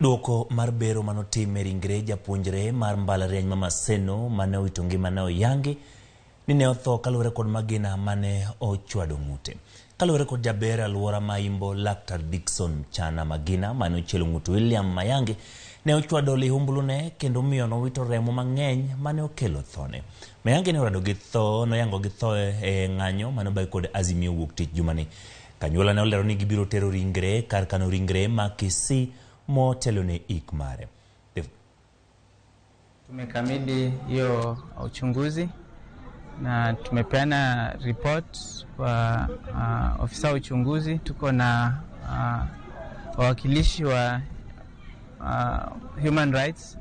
Duoko mar bero manotim e ringre japuonjre mar mbalariany ma Maseno mane owito ngimane oyangi ni ne otho kaluwore kod magina mane ochwado ng'ute. Kaluwore kod jaber alwora ma Imbo Laktar Dickson Mchana, magina mane ochielo ng'ut William Mayangi ne ochwado lihumbulune kendo miyo nowito remo mang'eny mane okelo thone. Mayangi ne orado gi tho noyango gi tho e ng'anyo mane obagi kod Azimio wuok tich jumani. Kanyuola ne olero ni gibiro tero ringre kar kano ringre ma Kisii motelo ne ik mare. Tumekamili hiyo uchunguzi na tumepeana report kwa ofisa wa uchunguzi. Tuko na wawakilishi wa human rights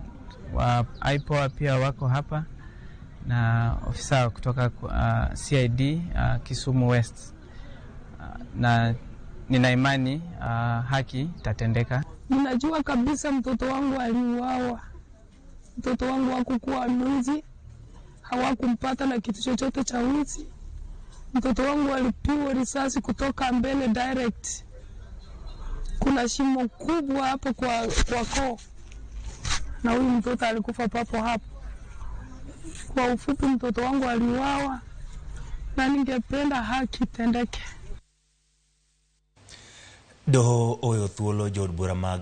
wa IPOA pia wako hapa na ofisa kutoka CID Kisumu West na nina imani haki itatendeka. Ninajua kabisa mtoto wangu aliuawa. Mtoto wangu hakukuwa mwizi, hawakumpata na kitu chochote cha wizi. Mtoto wangu alipigwa risasi kutoka mbele direct. Kuna shimo kubwa hapo kwa koo, na huyu mtoto alikufa papo hapo. Kwa ufupi, mtoto wangu aliuawa na ningependa haki itendeke. Doho oweyo thuolo jood bura mag